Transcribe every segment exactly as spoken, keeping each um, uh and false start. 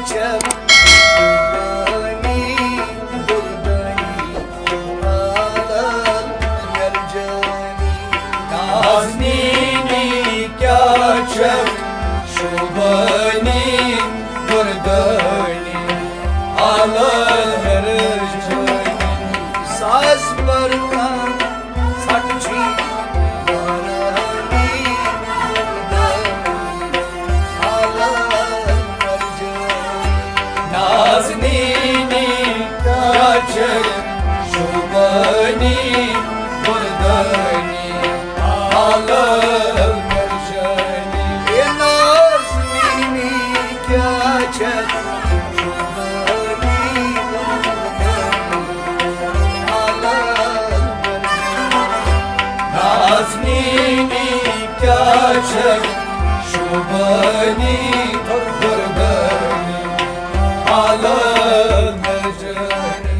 چھم قربانی، قربانی، عالم مرجانی۔ نازنینی کیا چھم شوبانی، قربانی، عالم مرجانی۔ ساز برکان سچی بارانی، قربانی، عالم مرجانی۔ نازنینی کیا چھم شوبانی، قربانی، عالم مرجانی۔ اے نازنینی کیا چھم شوبانی، قربانی، عالم مرجانی۔ نازنینی کیا چھم شوبانی، قربانی، عالم مرجانی۔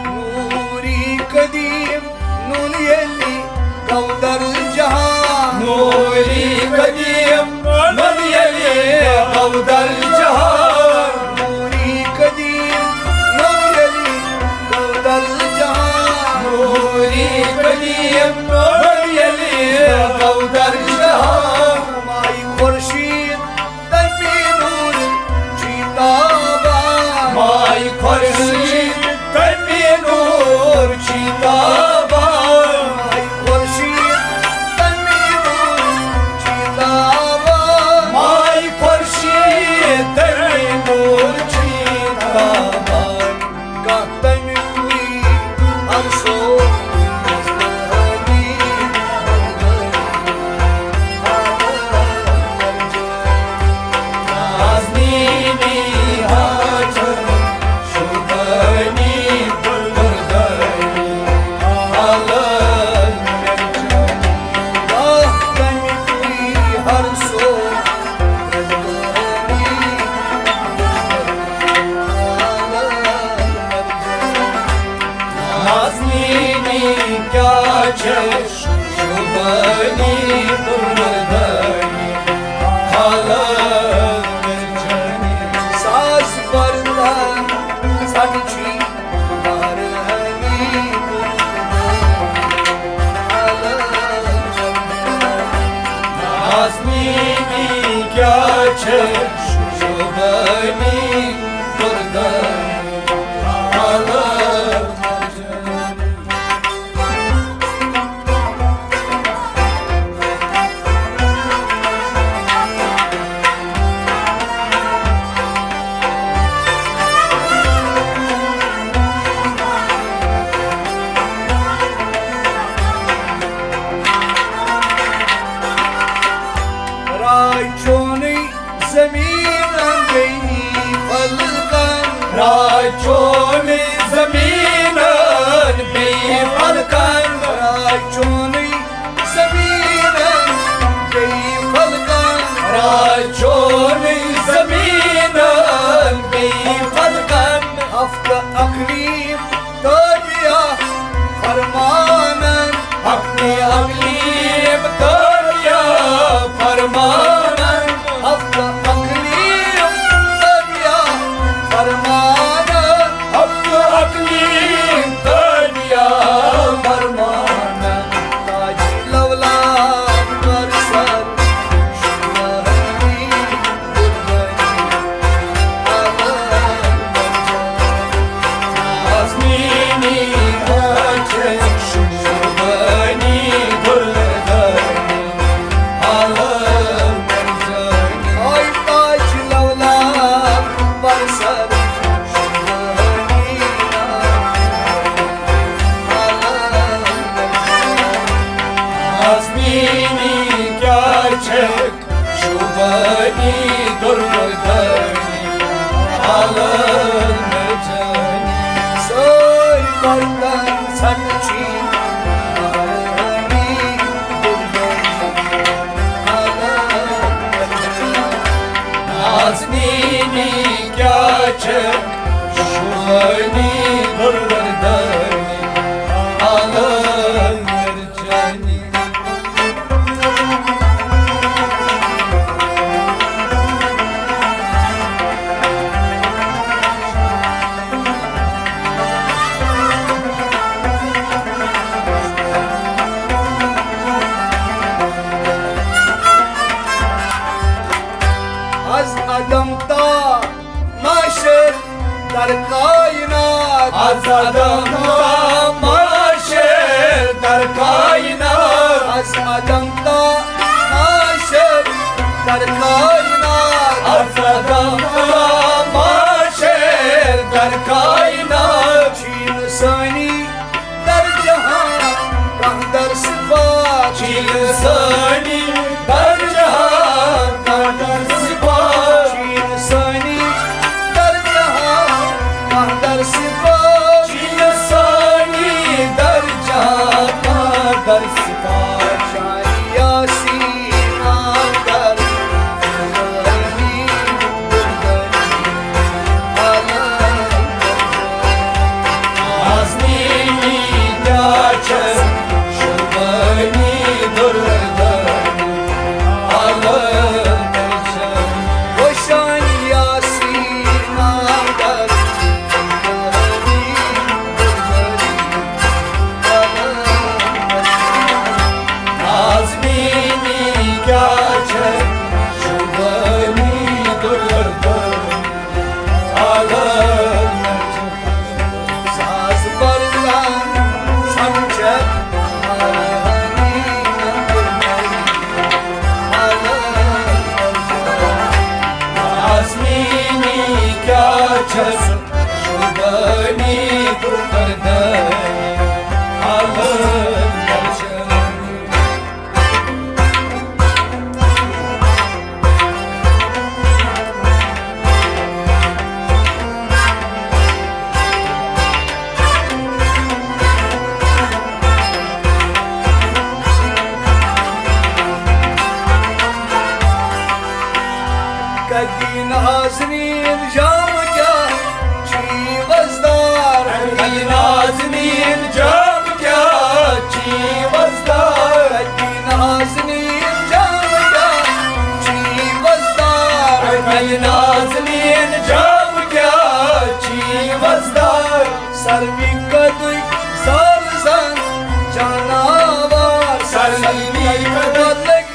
نوری قدیم نون یلی گودر جہان۔ نوری قدیم نون یلی گودر جہان۔ نوری قدیم نون یلی گودر جہان۔ نوری قدیم نون یلی گودر جہان۔ مائی خورشید تمی نور چی تابان۔ مائی خورشید تمی نور چی تابان۔ مائی خورشید تمی نور چی تابان۔ مائی خورشید تمی نور چی تابان۔ گاہ تمی کوئی ہر سو نازنینی حاجت شوبانی، قربانی، عالم مرجانی۔ گاہ تمی کوئی ہر سو نازنینی کیا چھم شوبانی، قربانی، عالم مرجانی۔ ساز برکان سچی بارانی، قربانی، عالم مرجانی۔ نازنینی کیا چھم شوبانی، قربانی، عالم مرجانی۔ راے چونی زمینن بیٚیہِ فلکن۔ راے چونی زمینن بیٚیہِ فلکن۔ راے چونی زمینن بیٚیہِ فلکن۔ راے چونی زمینن بیٚیہِ فلکن۔ ہفتہٕ اقلیم تابع فرمانن۔ ہفتہٕ اقلیم تابع فرمانن۔ ہفتہٕ اقلیم تابع فرمانن۔ ہفتہٕ اقلیم کائنات۔ از عدم تا معاشر در کائنات۔ از عدم تا معاشر در کائنات۔ از عدم تا معاشر در کائنات۔ چین سانی در جہان کانٛہہ در صفات۔ چین سانی در جہان کانٛہہ در صفات۔ چین سانی در جہان کانٛہہ در صفات۔ چین سانی در جہان کانٛہہ در صفات۔ شان یاسین اندر آزمینی کیا چھس شُبہٕ نی دُردٲنی عالم چھس۔ وشان یاسین اندر آزمینی کیا چھس شُبہٕ نی دُردٲنی عالم چھس۔ ساز پرزان سمجھت آزمینی کیا چھس شُبہٕ نی دُردٲنی عالم چھس۔ کدی نازنین جام کیا چی وزدار۔ کدی نازنین جام کیا چی وزدار۔ کدی نازنین جام کیا چی وزدار۔ کدی نازنین جام کیا چی وزدار۔ سروی قدٕکۍ زال زن جاناوار۔ سروی قدٕکۍ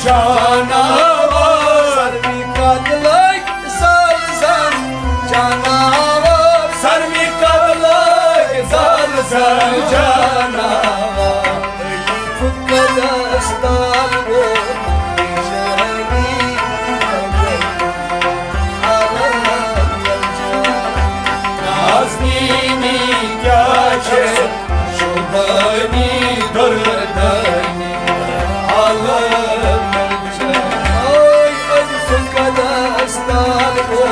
جاناوار۔ سروی قدٕکۍ زال زن جاناوار۔ سروی قدٕکۍ زال زن جاناوار۔ فقد استار گو نازنینی کیا چھے شُبہٕ نی دُردٲنی عالم چھس۔ آے الف قد استار گو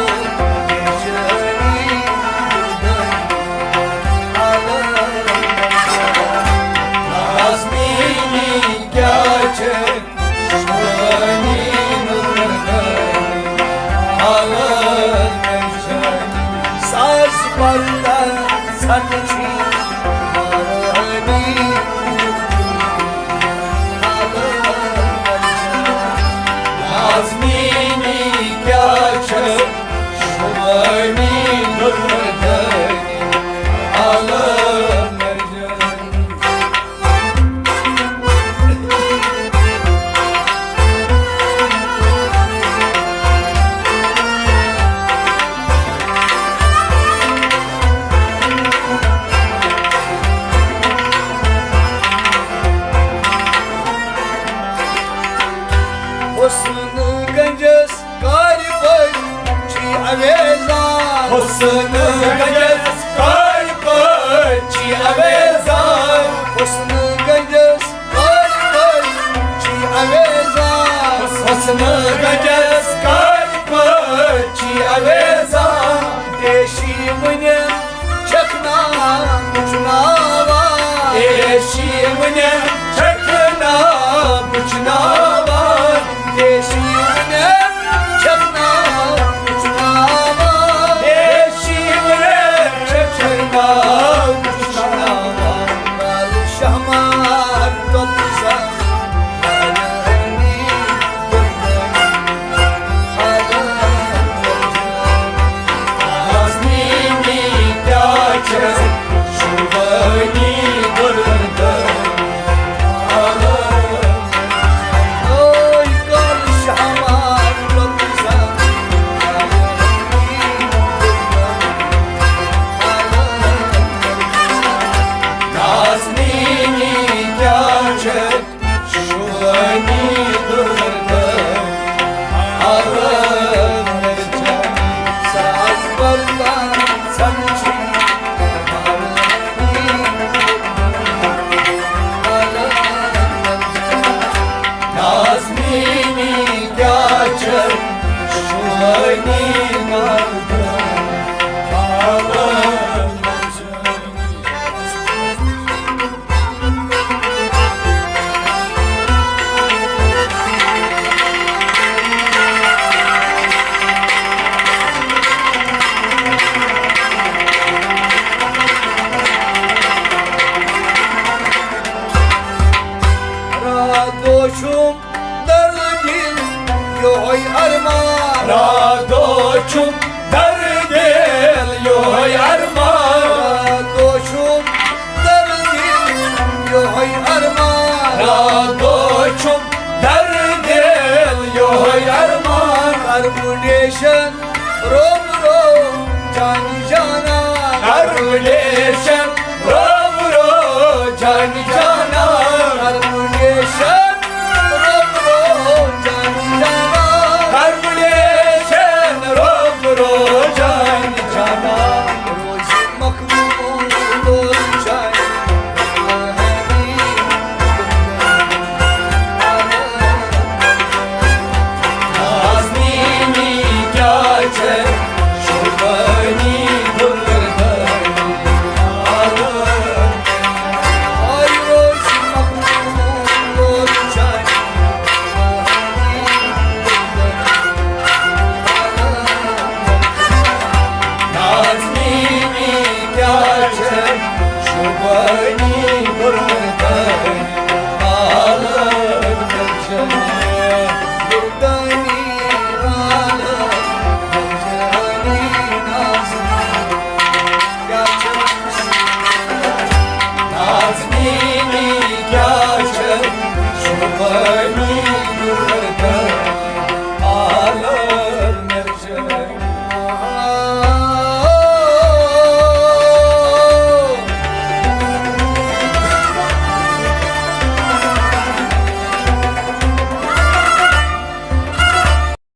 نازنینی کیا چھے شُبہٕ نی دُردٲنی عالم چھس۔ ساز پرزان سمجھی آزمینی کیا چھس شُبہٕ نی دُردٲنی عالم۔ حسن گنجس کارِ پٲٹھۍ چھی اویزان۔ حسن گنجس کارِ پٲٹھۍ چھی اویزان۔ حسن گنجس کارِ پٲٹھۍ چھی اویزان۔ حسن گنجس کارِ پٲٹھۍ چھی اویزان۔ پیشی وٕنہِ چھکھ نا بُچھناوان۔ پیشی وٕنہِ چھکھ نا بُچھناوان۔ پیشی وٕنہِ چھکھ نا بُچھناوان۔ پیشی وٕنہِ چھکھ نا بُچھناوان۔ کالہٕ شہمار توٚپہٕ زن Revolution, رو رو جان جان.